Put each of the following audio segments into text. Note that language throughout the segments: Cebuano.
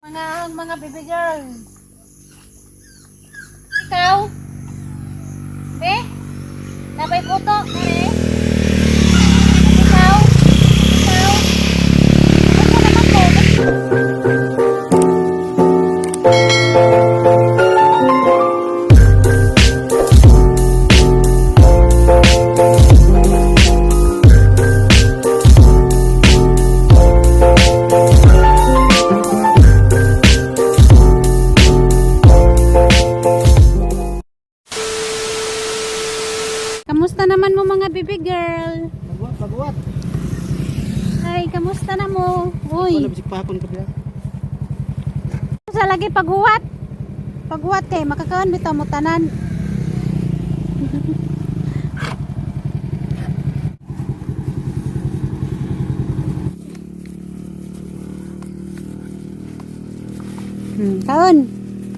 Mga baby girl. Ikaw? Be? Nabay puto? Be? Ikaw? Ikaw? Ano naman po? Kamusta naman mo, mga baby girl? Pagwat, pagwat. Ay, kamusta na mo? Uy, Wala bisig pakon ka biya. sa lagi paghuwat. Paghuwat kay makakaon bitaw mo tanan. Kaon.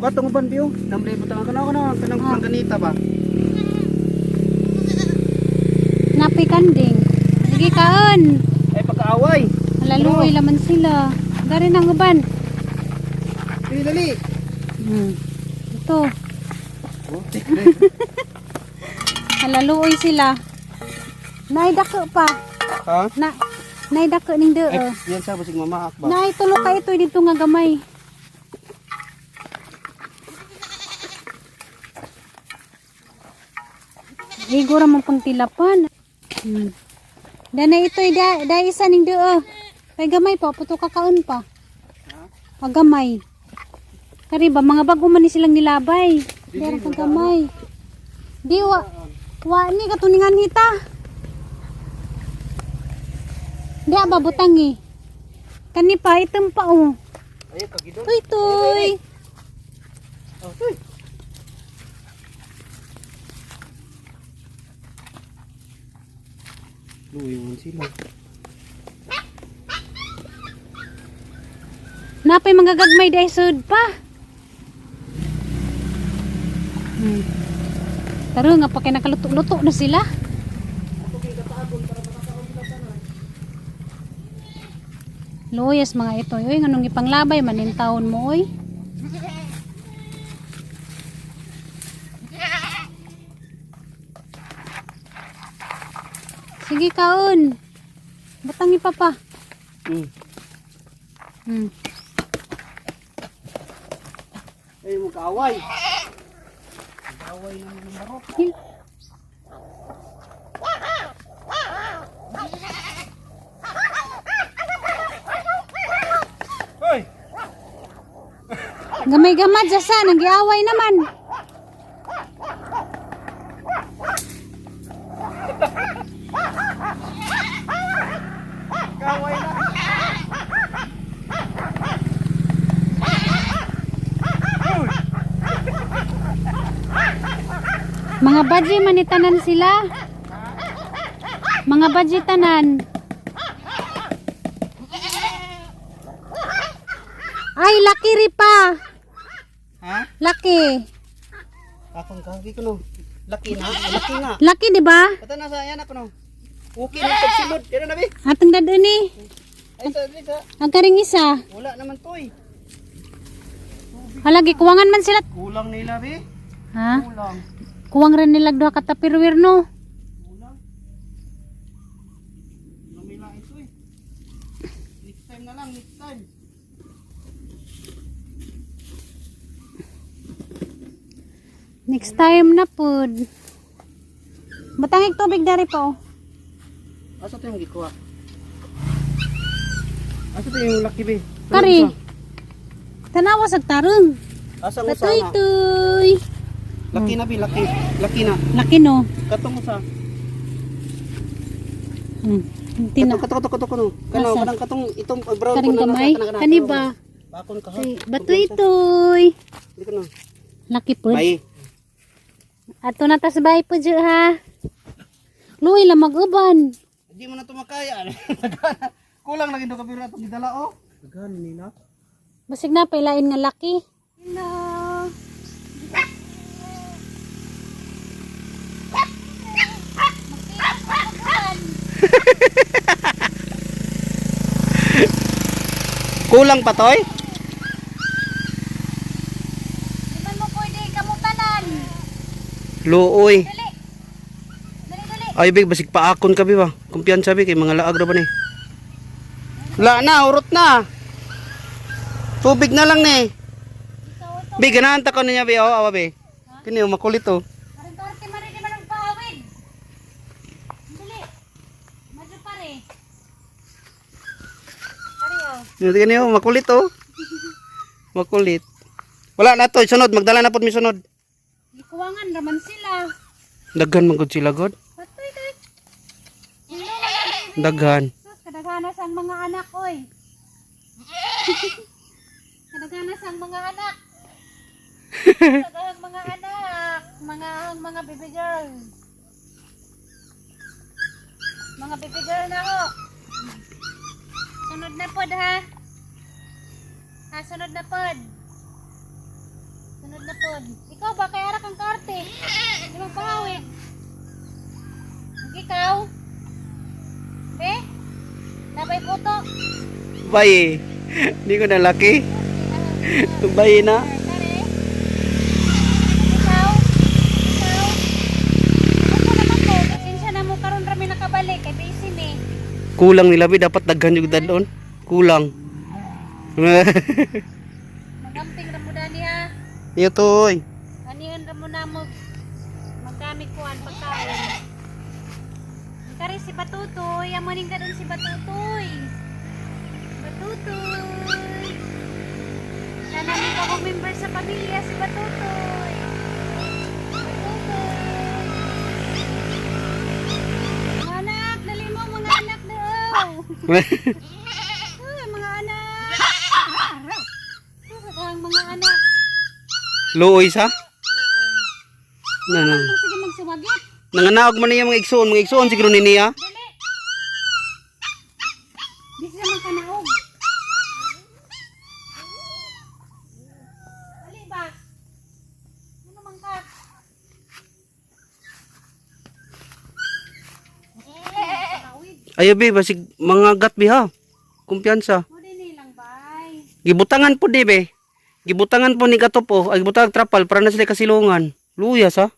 Katong uban biyo, namlay butang ka na kana kanang Ah. ganita ba. Napi kanding. Sige, kaon. Ay pagkaaway. Malaluoy laman sila. Dari nang uban. Dali dali. Ito. Oh, Halaluoy sila. Nay dako pa. Ha? Na nay dako ning doo. Ay, yan sa basig mamaak ba. Nay tulo ka ito dito nga gamay. Igo ra man pang tilapan. Dana ito da, da isa ning doo. Kay gamay pa puto ka kaon pa. Pagamay. Kari ba mga bago man ni silang nilabay. Dara ka gamay. Di wa wa ni katuningan hita. Di ba butang eh. Kani pa item pa oh. Ay kagidon. Tuy tuy. Oh, tuy. Luwi man sila. Napay mga gagmay dai sud pa. Taro nga pa kay nakaluto-luto na sila. Luyas mga ito. Uy, nganong ipanglabay manin taon mo oy. Sige kaon. Batang ipapa. Ay mo kaaway. Kaaway naman ng barok. Hoy! Gamay-gamay jasa nanggiaway naman. Kaaway na. Mga badji manitanan sila. Mga badji tanan. Ay, laki ri pa. Ha? Laki. Akong kagi ko no. Laki na, laki nga. Laki, di ba? Kata na sa ayan ako no. Okay na pagsilod. Yan na bi. Atong dadun eh. Ay sa dali sa. Ang karing isa. Wala naman to eh. Halagi, kuwangan man sila. Kulang nila bi. Ha? Kulang. Kuwang rin nila duha ka tupperware no. Kulang. Namila ito eh. Next time na lang, next time. Next time na pud. Batangig tubig dari pa oh. Asa to yung gikuha? Asa to yung laki bi? Kari. Tanawa sa tarong. Asa mo Patuy sana? tuy. Laki na bi, laki. Laki na. Laki no. Katong usa. Hindi na. Katong katong katong katong. Kano Asa? kanang katong itong brown Karing ko na gamay. nasa, kanang- Kani ba? Bakon ka. Ay, batoy tuy. Di ko na. Laki pod. Bye. Ato na tas bay po dyan, ha. Luoy lang mag-uban. Hindi mo na tumakaya. Kulang lagi do kapira atong gidala oh. Daghan nila. Basig na pailain nga laki. Hello. Kulang pa toy? Luoy. Dali. Dali, dali. Ay, big, basig paakon ka, bi ba? Kumpiyansa, bi, kay mga laag ra ba ni? Wala na, urot na. Tubig na lang ni. Ikaw ito. Bi, ganahan ta ko niya, bi. Oh, awa, bi. Kini, oh, makulit, oh. Aron torte man rin man ang paawid. Dali. Madyo pare. Pare oh. Kini, oh, makulit, oh. Makulit. Wala na to, sunod. Magdala na po mi sunod. Gikuwangan raman sila. Daghan man gud sila, god. Patoy kay. Daghan. Sus, kadaghanas ang mga anak oy. Kadaghanas ang mga anak. Kadaghang mga anak, mga ang mga baby girl. Mga baby girl na ho. Sunod na pod ha. Ha, sunod na pod. Sunod na pod. Ikaw ba kay ara kang karte? Di mo pahawig. Ikaw? Be? Nabay puto. Baye. Hindi ko na laki. Baye na. Kare. Ikaw? Ikaw? Ako naman po. Pasensya na mo karon rami nakabalik kay busy ni. Kulang nila, bi. Dapat daghan yung dadon. Kulang. Magamping ra mo dani ha. Iyo to, oy. Anihan ra mo na mo magkami kuan pagkaon. Kare si Batutoy, amo ning dadon si Batutoy. Batutoy. Sana ni ka member sa pamilya si Batutoy. Batutoy. Mga anak, dali mo mga anak daw. Ay, mga anak. Ang mga anak. Luoy sa? Na na. Kung sige magsuwagit. Nanganaog man niya mga igsuon siguro ni niya. Dali. Di sila magkanaog. Dali ba? Ano man ka? Tawid. Ayo be, basig mga gat bi ha. Kumpiyansa. Mo din nilang bay. Gibutangan po di be. Gibutangan po ni katopo, ay gibutangan trapal para na sila kasilungan. Luya sa.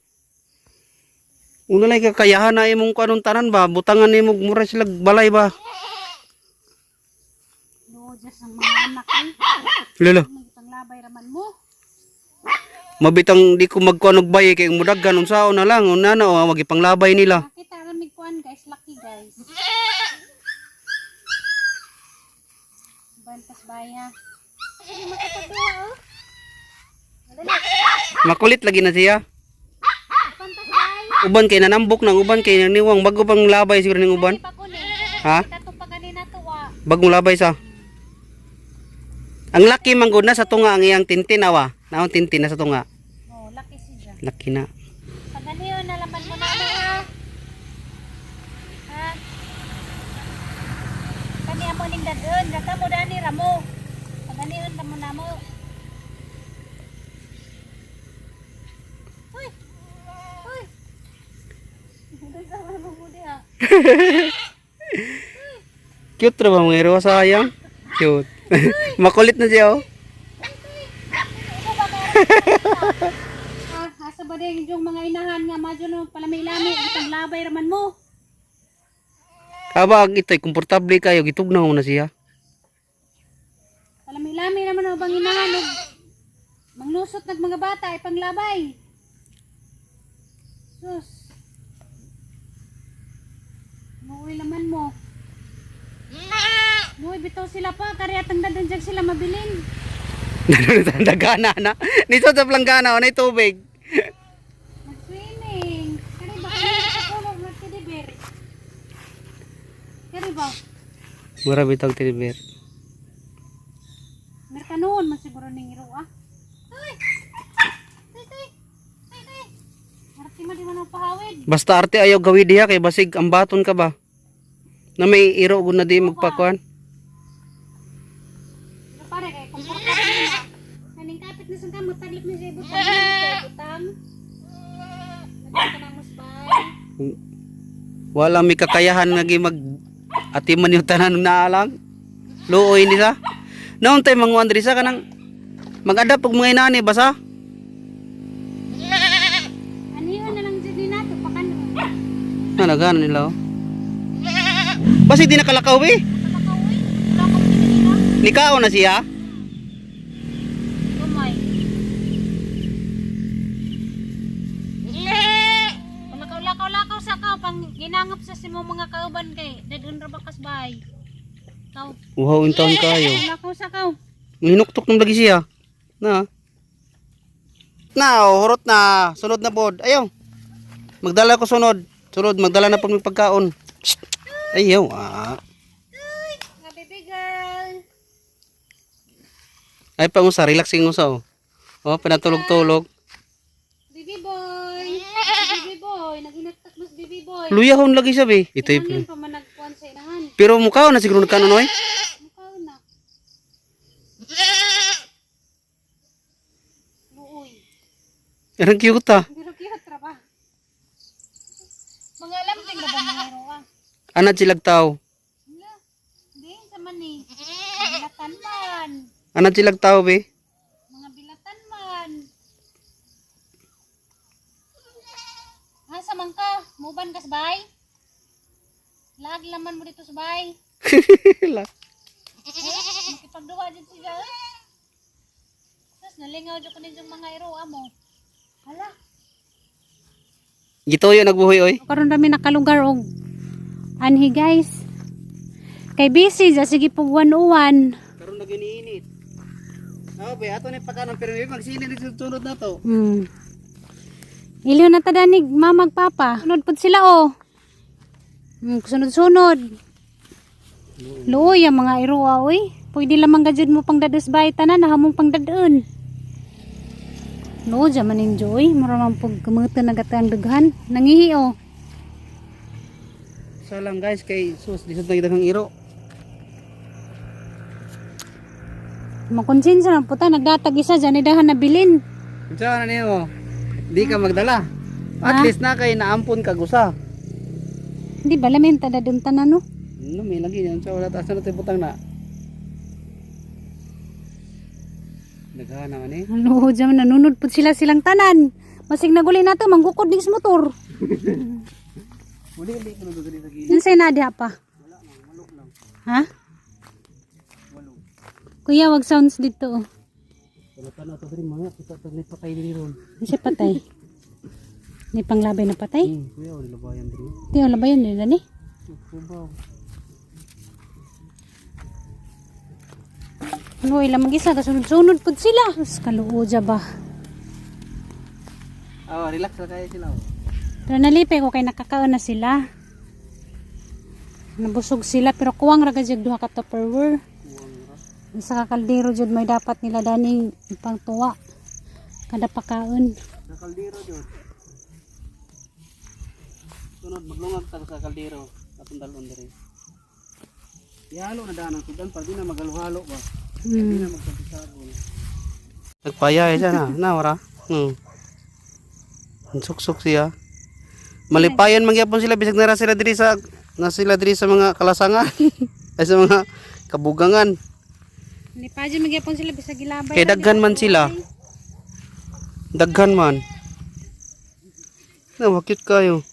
Una lang kakayahan na imong kanong tanan ba, butangan nimo mura sila balay ba. No, just ang mga anak eh. Lolo, Magpanglabay raman mo. mabitang di ko magkuan og bay kay mudaghan unsaon na lang, una na o magipanglabay nila. Nakita ramig kuan guys, lucky guys. Bantas bay ha. Sige makapagduwa oh. Dali. Makulit lagi na siya. Bantas bay. Uban kay nanambok nang uban kay naniwang bago pang labay siguro ning uban. Pa ko ni. Ha? Kita pa kanina tuwa. Bagong labay sa. Ang laki man gud na sa tunga ang iyang tintin awa. Naon tintin na sa tunga. Oh, lucky siya. Laki na. Pag ano yun, nalaman mo na ano ha. Ha? Kani amo ning dadon, gata mo dani ramo. Pag ano yun, ramo na mo. Uy! Uy! Sama mo mo diha. Cute ra ba mga iro sayang? Cute. Makulit na siya oh. Ikaw ba kaya? Ah, asa ba din yung mga inahan nga madyo no palami-lami itang labay raman mo. Aba ito'y komportable kayo gitugnaw na siya. Palami-lami naman ang bang inahan og manglusot nag mga bata ay panglabay. Sus. Nuoy laman mo. Nuoy bitaw sila pa kari atang dadon dyan sila mabilin. Dagana na. Nito sa planggana oh, nay tubig. Mag-swimming. Kari ba kami sa kulog nagtidibir? Kari ba? Mura bitag tiniber. Merkanoon man siguro ning iro ah. Ay! Tay tay. Tay tay. Arti man di man ang pahawid. Basta arte ayaw gawi diha kay basig ambaton ka ba. Na may iro gud na di magpakuan. Pero pare kay komportable na. Kaning kapit na sa kamot taglit na siya ibutang siya ibutang. Nagkita na mo spy. Wala may kakayahan nga gi mag atiman yung tanan na alang. Luoy ni sa. Naon tay manguan diri sa kanang mag-adapt og mga inani basa. Ano yun na Nalagaan nila oh. Basi di nakalakaw eh. Nakalakaw eh. Lakaw ni kanina. Nikaon na siya. Gamay. Lakaw, lakaw, lakaw sa kaw. Pang ginangap sa simo mga kauban kay. Dadun ra bakas bay. Kaw. Uhaw in taon kayo. Lakaw sa kaw. Hinuktok ng lagi siya. Na. Na, oh, hurot na. Sunod na bod. Ayaw. Magdala ko sunod. Sunod, magdala na po ng pagkaon. Shh. Ayaw. Ah. Nga baby girl. Ay, pangusa. Relaxing usa. Oh, oh pinatulog-tulog. Baby boy. Baby boy. Naghinaktak mas baby boy. Luyahon lagi siya, be. Ito Kinahanglan yung... pa man nagkuan sa inahan. Pero mukha na siguro nagkanon, oy. Mukha na. Luoy. Ang cute ah. Pero cute ra ba? Mga alam din ba mga iroa? Anad silag tao. Hala. Hindi sa man eh. Bilatan man. Anad silag tao, be. Mga bilatan man. Ha, sa man ka? Muban ka sa bay? Lag laman mo dito sa bay. Eh, makipagduwa dyan siya. Eh. Tapos nalingaw dyan ko ninyong mga iroa mo. Hala. Gituyo nagbuhoy, oy. Karon rami nakalugar og anhi guys. Kay busy ja sige pug 101. Karon na giniinit. Oh, be, ato ni pagkanon pero may magsinit sa sunod na to. Iliw na tadanig mamag papa. Sunod pud sila oh. Sunod-sunod. Luoy ang mga iroa oy. Pwede lamang gajud mo pang dados bay tanan nahamong pang dadon. No, man enjoy. Mura man pug kumuto na gatang dughan. Nangihi oh. Salam guys kay sus lisod na daghang iro. Makonsensya na puta nagdatag isa dyan idahan na bilin. Unsa na nimo? Di ka magdala. At Ha? least na kay naampon ka gusa. Hindi ba lamin tada dun tanan no? No, may lagi unsa wala taas na to butang na. Daghan naman eh. Ano, dyan nanunod po sila silang tanan. Masig naguli na to, manggukod ning sa motor. Uli uli ko naguguli sa gilid. Unsay na diha pa? Wala lang, malok lang. Ha? Walo. Kuya, wag sounds dito. Oh. Wala pa na to diri mga kita to ni patay diri ron. Unsay patay? Ni panglabay na patay? Kuya wala labayan diri. Di wala ba yun nila ni? Kubaw. Ano ilang mag-isa kasunod-sunod pud sila. Sus kaluoja ba. Oh, relax ra kayo sila. Oh. Pero nalipay ko kay nakakaon na sila. Nabusog sila pero kuwang ra gajud duha ka Tupperware. Kuwang ra. Sa kakaldero jud may dapat nila daning pangtuwa. Kada pakaon. Sa kaldero jud. Sunod maglungag ta sa kaldero atong dalon diri. Ihalo na daan ang sudan para di na maghalo-halo ba. Di na magkabisabon. Nagpayay siya na, na wala. Ang suksok siya. Malipayan man gyapon sila bisag nara sila diri sa na sila diri sa mga kalasangan. Ay sa mga kabugangan. Hindi pa dyan magyapon sila bisag gilabay. Kay daghan man sila. Daghan man. Na wakit kayo.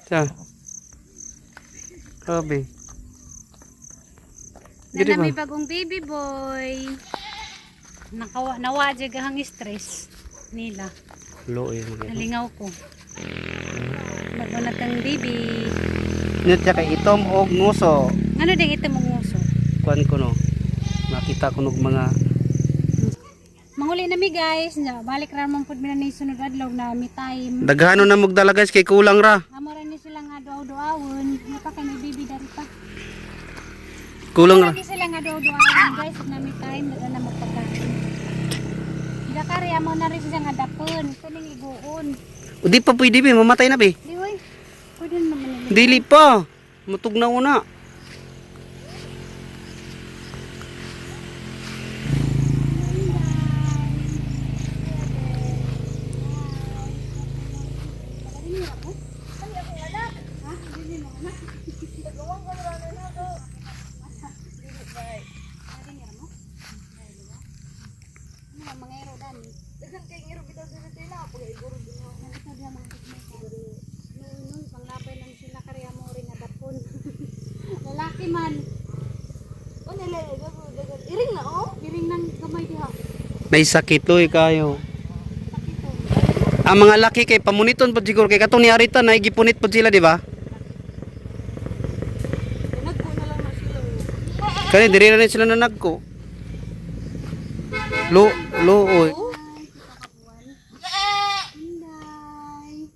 Ta. Grabe. Diri Na ba? may bagong baby boy. Nakawa nawa jud ang stress nila. Looy mga. Nalingaw ko. Bago na tang baby. Nit siya kay itom og nguso. Ano ding ito mong nguso? Kuan ko no. Makita ko nog mga Manguli na mi guys. Nya, balik ra man pud mi na ni sunod adlaw na mi time. Daghano na magdala guys kay kulang ra. Amo ra ni sila nga duaw-duawon. Ano pa kay may baby dari pa. Kulang ra. Amo ra ni sila nga duaw-duawon guys na mi time na na magpagkain. Dakari amo na rin siya nga dapon. Kuning iguon. O, di pa pwede be, mamatay na be. Di oy. Pwede naman nila. Dili pa. Matugnaw na. Ano mga ero dani? Daghan kay ngiro bitaw dito tayo na pag iguro din. Noon, panglabay lang sila kaya mo rin adapon. Lalaki man. Oh, nila daghan. Iring na oh. Iring nang gamay diha. Naisakit loy kayo. Sakit oh. Ang mga laki kay pamuniton pud siguro kay katong ni Arita na gipunit pud sila, di ba? Nagko na lang na sila. oh. Kani diri na rin sila nanagko. Lo lo oy. Inday.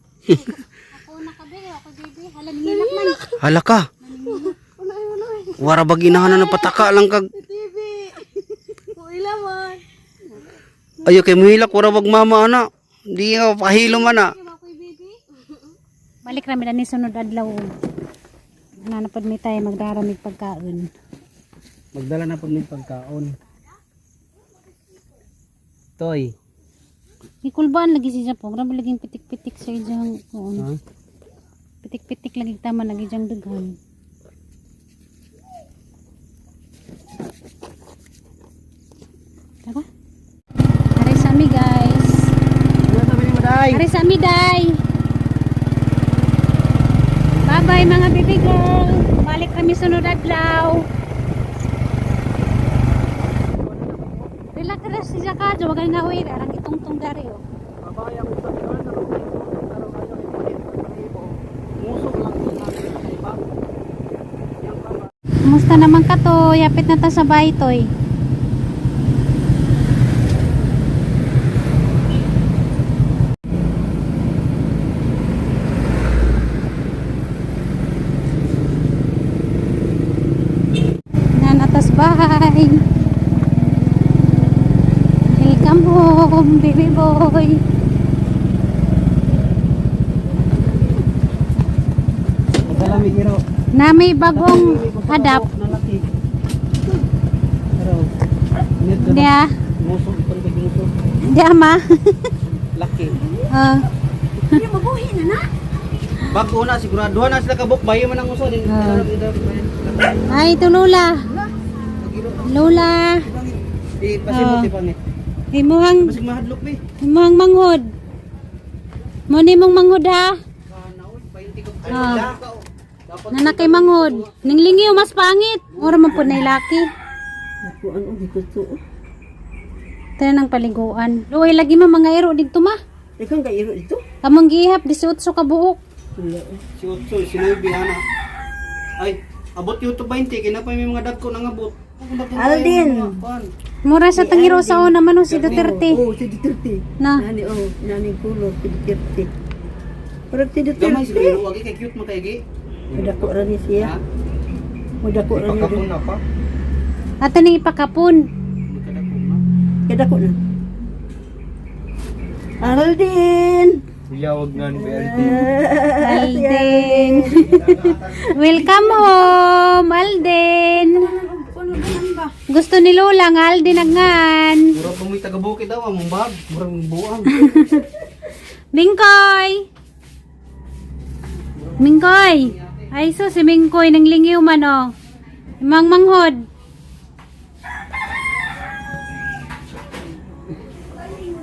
Ako nakabi, ako baby. Hala nihilak man. Hala ka. Wara bag inahanan ng pataka lang kag TV. Kuila man. ayo kay muhilak wara bag mama ana. Di ka pahilo man na. Balik rami na ni sunod adlaw. Nanapod mi tayo magdaramig pagkaon. Magdala na pud ni pagkaon. Toy. Gikulbaan lagi siya po. Grabe laging pitik-pitik sa ijang kuon. Ha? Pitik-pitik lagi tama lagi ijang dughan. Tara. Are sa mi guys. Ano sabi ni Maday? Are sa mi day. Bye-bye mga baby girl. Balik kami sunod adlaw. Relax relax siya ka, wag na uwi, arang itungtong dari oh. Kumusta naman ka to? Yapit na ta sa bahay toy. Nanatas bahay. Welcome home, baby boy. Magdala mi giro. Na may bagong adapt. Pero Dia, Muso itong kay muso. dia ma. Laki. Ah, Bago na sigurado na sila kabuk bayo man ang uso din. Ah. Ay, ito Lola. Lola, Di pasimot di pangit. himuhang Basig mahadlok bi. himuhang manghod. Mo ni mong manghod ha. Ah. Nana kay manghod. Ninglingiw mas pangit. Ora man pud nay laki. Ano dito to? Tara nang paliguan. Luoy lagi ma mga iro didto ma. Daghan kay iro dito. Among gihap 18 ka buok. Si Otso, si Nubi ana. Ay, abot YouTube 20 kay na pa may mga dagko nang abot. Alden. Mura sa tangiro sa una man oh, si Duterte. Oh, si Duterte. Na. Nani oh, nani kulo si Duterte. Parang si Gamay Duterte. siguro wagi kay cute mo kay gi. Mudako ra ni siya. Mudako ra ni. Pakapon na pa. Ato ning ipakapon. Magkadako na. Kadako na. Alden. Yawag nga ni Alden. Alden. Welcome home, Alden. Gusto ni Lola nga Alden agngan. Mura pa mo'y taga-bukid daw, among bag. Mura mong buang. Mingkoy! Mingkoy! Ay so, si Mingkoy nang lingiw man oh. Imang manghod.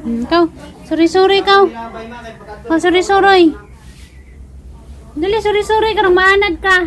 Ikaw, sorry-sorry ikaw. Oh, sorry-sorry. Dali, sorry-sorry, karong maanad ka.